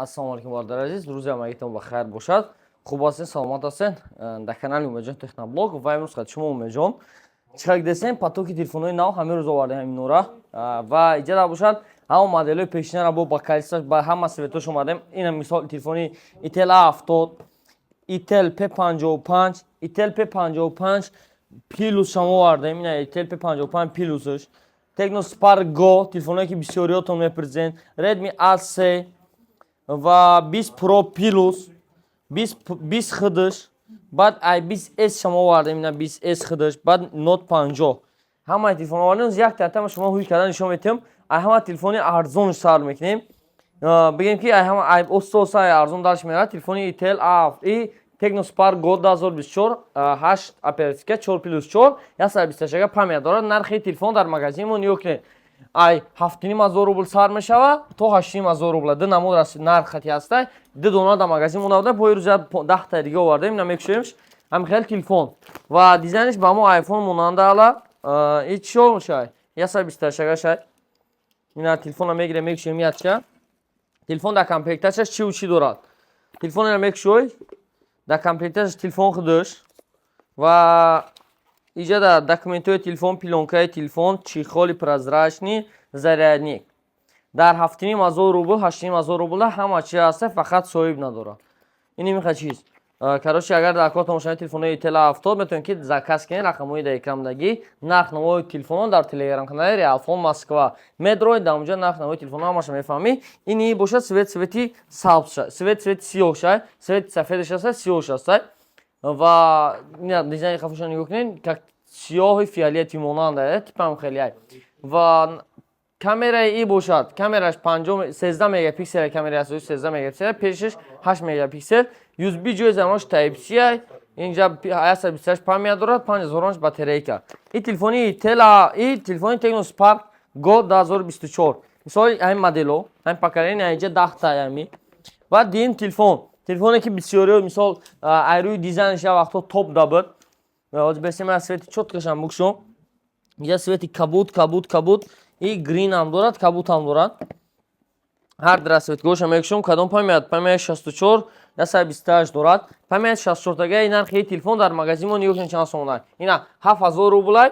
Ассалому алайкум, бародари азиз, рӯзи ҳамагитон ба хайр бошад. Хуб ҳастен, саломат ҳастен. Дар канали Умедҷон Техноблог ва имрӯз қад шумо Умедҷон. Чӣ десем, потоки телефонҳои нав ҳамин рӯз овардем ҳаминора ва иҷада бошад, ҳама моделҳои пешинара бо ба количество, ба ҳама цветош омадем. Ина мисол, телефони Itel A70, Itel P55, Itel P55 Plus шам овардем. Ина Itel P55 Plusш. Tecno Spark Go, телефонҳое ки бисёриётон мепурсен, Redmi A3 ва 20 Pro Plus, 20 худаш, баъд ай 20S шам овардем, ина 20S худаш, баъд Note 50. Ҳамаи телефон овардем, як тартама шумо ҳуй кардан нишон медиҳем. Ай ҳама телефони арзонш сар мекунем. Бигем ки ай ҳама ай оста оста ай арзон дарш меравад. Телефони Itel A и Tecno Spark Go 2024, 8 оперативка, 4 плюс 4, 128 память дорад. Нархи телефон дар магазини мо, нигоҳ кунед, ай 7500 рубл сар мешавад то 8500 рубла. Ду намуд нарх хати ҳаста, ду дона дар магазин мо набуда, по рӯза 10-та дига овардем. Ина мекушоемш, ҳамин хел телефон ва дизайниш ба мо iPhone монанда ала. И чиё шай, 128 шай. Ина телефонро мегирем, мекушоем яча. Телефон дар комплектацияш чиву чӣ дорад? Телефонро мекушой, дар комплектацияш телефон худаш ва иҷа дар документҳои телефон, плёнкаи телефон, чехоли прозрачный, зарядник. Дар 7500 рубл, 8500 рубла ҳама чи ҳаста, фақат соҳиб надорад. Ин имиха чиз. Короче, агар дар кор тамошои телефонҳои Itel 70, метавонед ки заказ кунед, рақамҳои дар экрандагӣ. Нарх навои телефонҳо дар телеграм канали Реалфон Москва медроид, дар онҷо нарх навои телефонҳо ҳамаша мефаҳмӣ. Ини бошад цвет, цвети сабз, цвет, цвети сиёҳ шай, цвети сафедаш аста, сиёҳш аста. Ва дизайни хафоша нигоҳ кунед, как сиёҳи фиолетовый монанда, типам хеле. Ва камераи и бошад, камераш 13 мегапиксел, камераи асосӣ 13 мегапиксел, пешаш 8 мегапиксел, USB ҷои замош Type-C. Инҷа 128 память дорад, 5000 батарейка. И телефони тела, и телефони Tecno Spark Go 2024, мисоли ҳамин модело, ҳамин поколение, инҷа 10 та ҳами. Ва дигим телефон, телефоне ки бисёриё, мисол, ай рӯи дизайнш як вақто топ да буд. Ҳозир бесем, аз цвети чёткашам букшо. Инҷа цвети кабуд, кабуд, кабуд и грин ҳам дорад, кабуд ҳам дорад. Ҳар дра цветгоша мекушом. Кадом память? Память 64, 128 дорад. Память 64 тага. Нархи телефон дар магазин мо, нигоҳ кунед, чанд сомона. Ина 7000 рублай.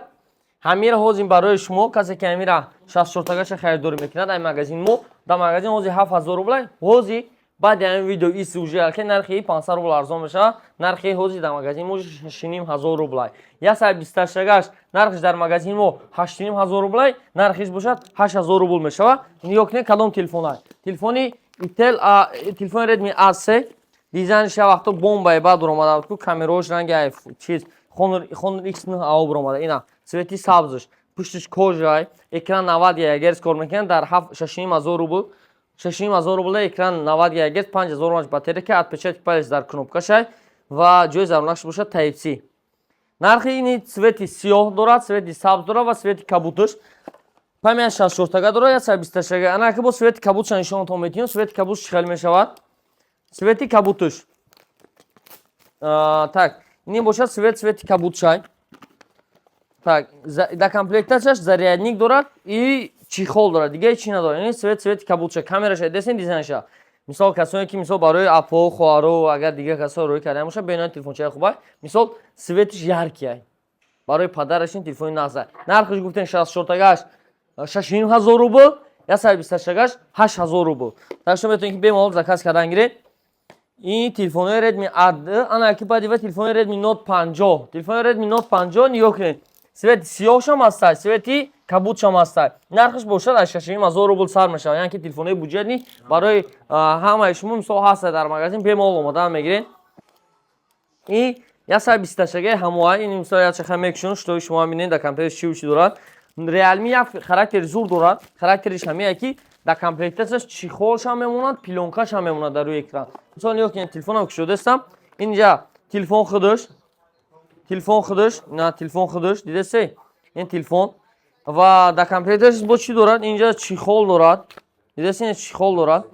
Ҳамира ҳозир барои шумо, касе ки ҳамира 64 тагаша харидорӣ мекунад ай магазин мо, дар магазин ҳозир 7000 рублай. Ҳозир баъди ҳамин видео ис уже алки нархи 500 рубл арзон мешавад. Нархи ҳозир дар магазин мо 6500 рублай. 128 тагаш нархиш дар магазин мо 8500 рублай, нархиш бошад 8000 рубл мешавад. Нигоҳ кунед, кадом телефон? Телефони Itel, телефони Redmi A3. Дизайнш як вақто бомбае, баъд омада ку камераош ранги чиз Honor X9 ао баромада. Ина цвети сабзш, пуштиш кожай, экран 90 гигагерц кор мекунад. Дар 6500 рубл, 6500 рубла, экран 90 гигагерц, 5000 мАч батарейка, отпечаток палец дар кнопкашай ва ҷои зарурнақш бошад Type-C. Нархи ини цвети сиёҳ дорад, цвети сабз дорад ва цвети кабуташ. Память 64 тага дорад, 128 тага. Ана ки бо цвети кабутша нишонатон метиҳем. Цвети кабут чӣ хел мешавад? Цвети кабуташ, так, ини бошад цвет, цвети кабутшай. Так, дар комплектацияш зарядник дорад и чехол дорад, дига ҳеч чи надорад. Ини цвет, цвети кабутша. Камераша десен, дизайнша. Мисол, касоне ки, мисол, барои апо, хоҳаро, агар дигар касо рӯй карда бошад, бенои телефончаи хуба. Мисол, цветиш яркий, барои падараш ин телефони нағза. Нархаш гуфтем, 64 тагаш 6500 рубл, 128 тагаш 8000 рубл. Так что метавонед ки бемалол заказ кардан гиред ин телефонҳои Redmi A2. Ана ки баъди ва телефони Redmi Note 50. Телефони Redmi Note 50, нигоҳ кунед, цвети сиёҳшам ҳастай, цвети кабудшам ҳастай. Нархаш бошад аз 6500 рубл сар мешавад. Яъне ки телефонҳои бюджетный барои ҳамаи шумо, мисол, ҳастай дар магазин, бемалол омадан мегиред. И 128-агаи ҳамоа. Ин мисол якчаха мекушон, что шумо бинед, дар комплекти чӣ чӣ дорад. Realme як характери зур дорад. Характериш ҳамее ки дар комплектацияш чехолшам мемонад, плёнкашам мемонад дар рӯи экран. Мисол, нигоҳ кунед, телефонам кушодаистам. Инҷа телефон худаш, телефон худаш, на, телефон худаш, дидасе, ин телефон. Ва дар комплекташ бо чӣ дорад? Инҷа чехол дорад, дидасе, ин чехол дорад.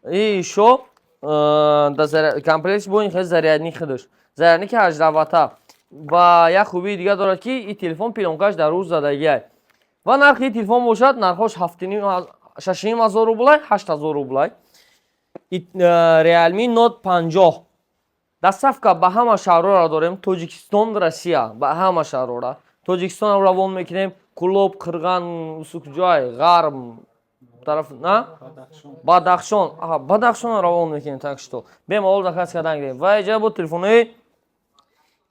И ишо дар комплекташ бо ин хел зарядник худаш, зарядники 18 ватта. Ва як хубии дига дорад, ки ин телефон плёнкаш дар рӯз задагиай. Ва нархи ин телефон бошад, нархош 6500 рублай, 8000 рублай. Realme Note 50. Доставка ба ҳама шаҳрҳоро дорем, Тоҷикистон, Россия, ба ҳама шаҳрҳоро. Тоҷикистонам равон мекунем, Кӯлоб, Қирған, ҷой ғарб тараф на, Бадахшон, Бадахшон равон мекунем. Так что бемалол заказ кардан гирем. Ва иҷа бо телефонои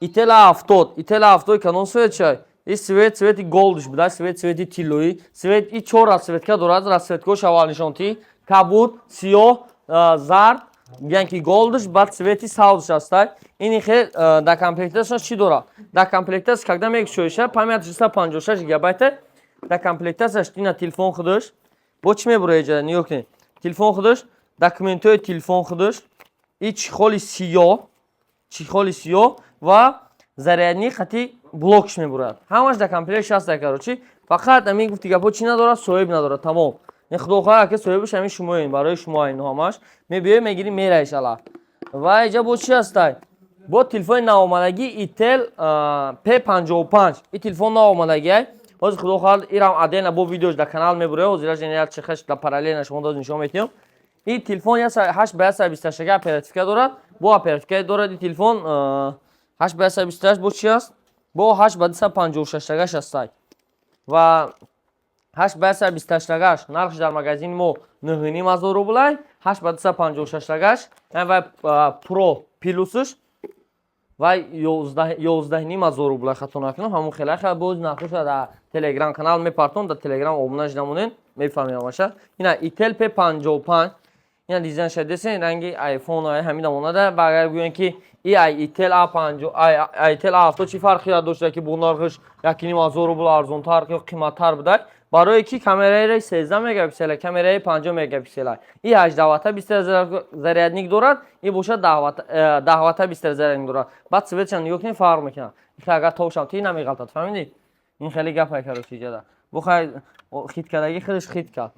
Itel 70, Itel 70. Кадом цвет чай? И цвет, цвети gold иш буда, цвет, цвети тиллоӣ цвет. И чор расцветка дорад. Расцветкош аввал нишонтӣ: кабуд, сиёҳ, зард, янки gold иш, баъд цвети сабзш ҳастай. Ини хел. Дар комплекташон чӣ дорад? Дар комплекташ, когда мекушоиша, память 256 гигабайта. Дар комплекташаш ина телефон худаш. Бо чӣ мебура иҷа? Нигоҳ кунед: телефон худаш, документҳои телефон худаш, и чехоли сиёҳ, чехоли сиёҳ ва зарядник хати блокш мебурад. Ҳамаш дар комплектш ҳаста. Короче, фақат ҳамин гуфти гапҳо чӣ надорад? Соҳиб надорад, тамом. Худо хоҳад, ки соҳибаш ҳамин шумоем. Барои шумо ино ҳамаш мебиёй, мегирӣ, мера, иншалла. Ва иҷа бо чӣ ҳастай? Бо телефони навомадагӣ Itel P55. И телефон навомадагиай ҳозир, худо хоҳад, ирам отдельно бо видеош дар канал мебурем. Ҳозираш чихаш дар параллельно шумо доз нишон метиҳам. И телефон 8 ба 128 оперативка дорад. Бо оперативка дорад и телефон 8 ба 128. Бо чи аст? Бо 8 ба 256 тагаш ҳастай. Ва 8 ба 128 тагаш нархш дар магазини мо 9,5 ҳазор рублай. 8 ба 256 тагаш вай Pro Plus ш вай 11,5 ҳазор рублай, хато накунам, ҳамон хела. Хела боз нархоша дар Телеграм канал мепартон. Дар Телеграм обуна шуда монен, мефаҳмем ҳамаша. Ина Itel P55. Ина дизайнша десен, ранги iPhone ҳамин намонада. Ва агар гӯем, ки и ай Itel A50, ай Itel A70 чӣ фарқият дошта, ки бо нархаш 1,5 ҳазор рубл арзонтар ё қиматтар будай? Барое ки камераи 13 мегапиксела, камераи 50 мегапиксела. И 18 ватта 20 зарядник дорад, и бошад 10 ватта 20 зарядник дорад. Баъд цветшам нигоҳ кунед, фарқ мекунад. Агар товшам ти намеғалтад, фаҳмидӣ? Ин хеле гапай, короче, иҷада бо хай хит кардагӣ хелеш хит кард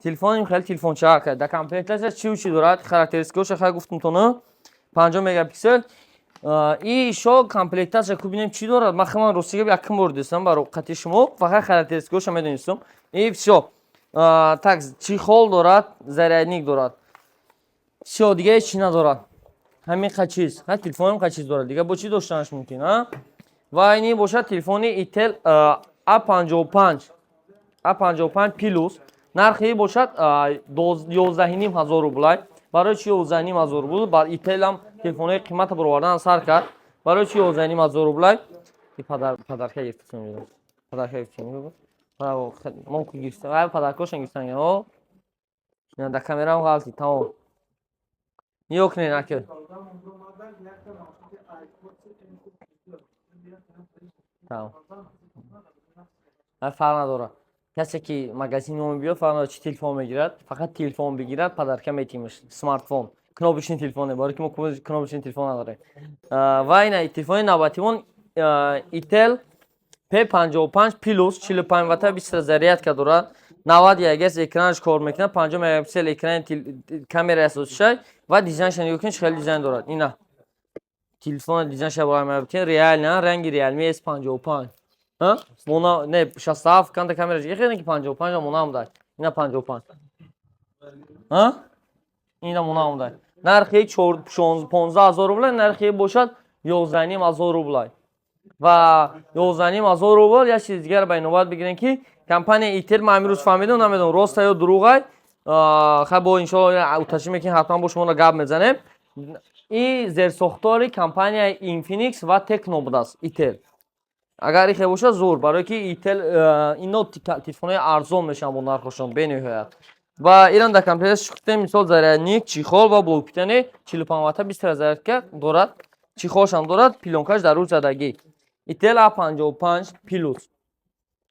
телефон. Ин хеле телефонча кард. Дар комплекташаш чӣ чӣ дорад? Характеристикаоша хай гуфтумтон: 50 мегапиксел. И шо комплекташа ку бинем, чӣ дорад. Ман хелан, рости гап, якум бор дистам баро қати шумо, фақат характеристикаоша медонистам и всё. Так, чехол дорад, зарядник дорад, всё, дига ҳеч чӣ надорад. Ҳамин қа чиз. Ҳа, телефонам қа чиз дорад, дига бо чӣ доштанаш мумкин? А ва ини бошад телефони Itel A55, A55 Plus. Нархи бошад 11,5 ҳазор рублай. Барои чи 11,5 ҳазор рубл? Ба Ителам телефонҳои қимата баровардан сар кард. Барои чи 11,5 ҳазор рублай? Подарка гирифтам, подарка гирифтем, мо гирифтем, подаркошон гирифтан. Дар камерам ғалти, тамом. Нигоҳ кунед, ака. Тамом, фарқ надорад. Касе ки магазини мо мебиёд, фарқ надорад, чӣ телефон мегирад, фақат телефон бигирад, подарка метимаш смартфон, кнопочный телефоне, барои ки мо кнопочный телефон надорем. Ва ина телефони навбатимон Itel P55 Plus, 45 ватта 20 зарядка дорад, 90 Гц экранаш кор мекунад, 50 мегапиксел экрани камераи асосишай. Ва дизайнша нигоҳ кунед, чӣ хеле дизайн дорад. Ина телефона дизайнша бояд, реально ранги Realme S55. Мона не 67 канта камера хеле ки 55 мона ам ина 55 ина мона ам. Нархи 15 000 рублай, нархи бошад 11,5 ҳазор рублай. Ва 11,5 ҳазор рубл. Як чизи дигар ба инобат бигирем, ки компания Ител, ман имрӯз фаҳмидам, намедонам, роста ё дурӯғай, хай бо иншоалло уточнить мекунем, ҳатман бо шуморо гап мезанем. И зерсохтори компанияи Infinix ва Tecno будааст Ител. Агар ихе бошад, зур, барое ки Ител ино телефонҳои арзон мешаванд бо нархошон бениҳоят. Ва ирам дар комплекташ гуфтем, мисол, зарядник, чехол ва блок питания, 45 ватта 20 зарядка дорад, чехолшам дорад, плёнкаш дар рӯ задагӣ. Itel A55 Plus.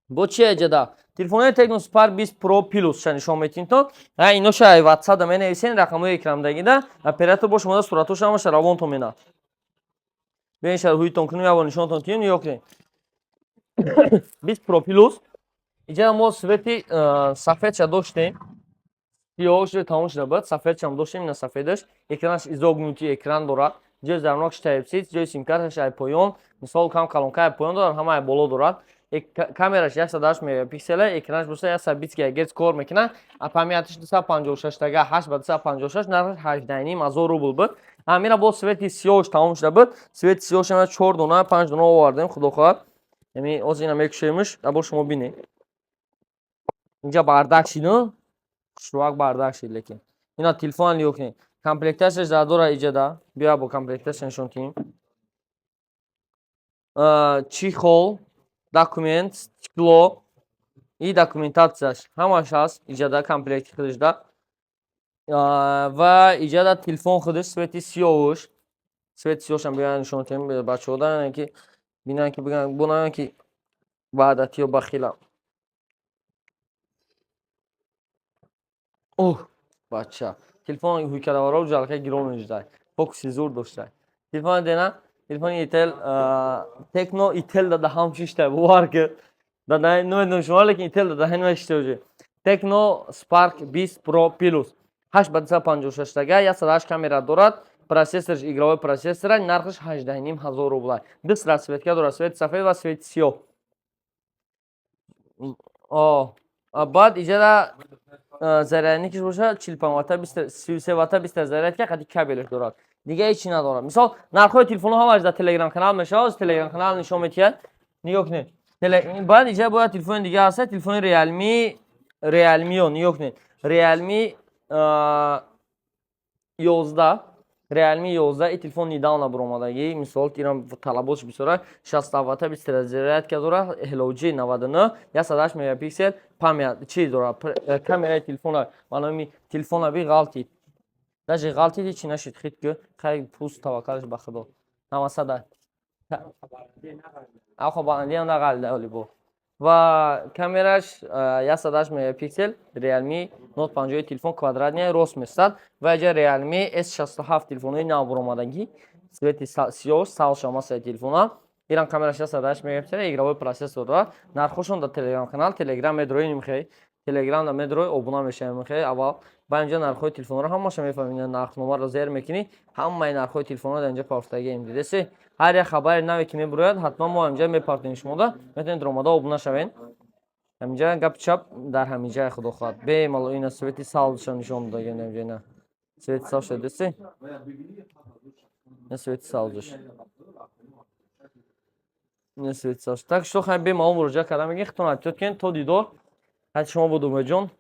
Бо чи эҷада? Телефонҳои Tecno Spark 20 Pro Plus ша нишон метиҳем. Ҳа, иноша WhatsApp да менависен, рақамҳои экрамдагида оператор бо шумода суратоша ҳамаша равонтон менад. Биёин, ша ҳуитон кунем, як бор нишонтон тиҳем. Нигоҳ кунед, 20 Pro Plus. Иҷа мо цвети сафедша доштем, сиёҳш тамом шуда буд, сафедшам доштем. Ина сафедаш, экранаш изогнутый экран дорад, ҷои зарнокш Type C, ҷои симкарташ ай поён, мисол, кам калонка ай поён дорад, ҳама ай боло дорад. Камераш 108 мегапиксела, экранаш боша 120 герц кор мекунад. А памятиш 256 тага, 8 ба 256, нархаш 18,5 ҳазор рубл буд. Ҳамира бо цвети сиёҳш тамом шуда буд. Цвети сиёҳш ҳама 4 дона, 5 дона овардем, худо хоҳад. Яъне оз ина мекушемш, або шумо бинед. Инҷа бардак шид, хушрӯак бардак шид, лекин. Ина телефон нигоҳ кунед. Комплектацияш дора иҷада. Биё, бо комплектация нишон тиҳем. Чехол, документ, стекло и документацияш ҳамаш ҳаст иҷада, комплекти худашда. Ва иҷада телефон худаш, цвети сиёҳуш. Цвети сиёҳшам биё, нишон тиҳем бачаҳо, ки бинанд, ки бигӯянд, ки ваъдатиё бахилам. Оҳ, бача, телефон ҳуйкадаваро ҷалка гирон мешудай, фокуси зур доштай. Телефони дена, телефони Ител, Текно Ител дада ҳам шиштай, бовар ки дада, намедонам шумо, лекин Ител дада ҳам шишта уже. Tecno Spark 20 Pro Plus 8 ба 256 тага, 108 камера дорад, процессорш игровой процессора, нархаш 18,5 ҳазор рубла. Ду расцветка дорад: цвети сафед ва цвети сиёҳ. Баъд иҷада зарядникиш боша 45 ватта, 33 ватта, 20 зарядка қади кабелаш дорад. Дига ҳечи надорад. Мисол, нархҳои телефонҳо ҳамаш дар телеграм канал мешавад, телеграм канал нишон медиҳад. Нигоҳ кунед. Баъд иҷа бояд телефони дига ҳаста, телефони Realme, Realme-ё нигоҳ кунед. Realme 11, Realme 11, и телефон недавно баромадагӣ, мисол, ирам талаботш бисёра, 60 ватта, 20 зарядка дора, Helio G99, 108 мегапиксел память чи дора, камераи телефона, ба номи телефона би ғалтид. Даже ғалтид, ҳечи нашид, хит ки хай пуст, таваккалш ба Худо. Намасада. Ахо баландиам нағалида оли бо. Ва камераш 108 мегапиксел, Realme Note 50, телефон квадратный рост местад. Ва иҷа Realme S67, телефонҳои нав баромадагӣ, цвети сиёҳ, салша масаи телефона. Ирам камераш 108 мегапиксел, игровой процессор дорад. Нархҳошон дар телеграм канал, телеграм медрои нимхей. Телеграм да медрои, обуна мешавем мехей аввал. Ба инҷа нархҳои телефонро ҳамаша мефаҳмед, нархномаро зер мекунӣ, ҳамаи нархҳои телефонро дар инҷа партофтагием. Дидеси? Ҳар як хабари наве ки мебурояд, ҳатман мо ҳаминҷа мепартоем шумода. Метавонед омада обуна шавед. Ҳаминҷа гапи чап дар ҳаминҷа, худо хоҳад. Бемалол ина цвети сабзша нишон додагем инҷа, ина. Цвети сабзша дидеси? Ина цвети сабзш. Ина цвети сабз. Так что хай, бемалол муроҷиат карда мегин, худтон эҳтиёт кунед, то дидор. Ҳайти шумо буд Умедҷон.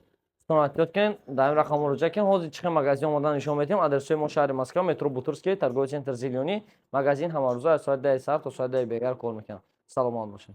Худтон эҳтиёт кунед, дар ин рақам муроҷиат кунед. Ҳозир чӣ хел магазин омода нишон медиҳем. Адресҳои мо: шаҳри Москва, метро Бутырский, торговый центр Зелёный. Магазин ҳамарӯза аз соати 10 саҳар то соати 10 бегар кор мекунад. Саломат бошед.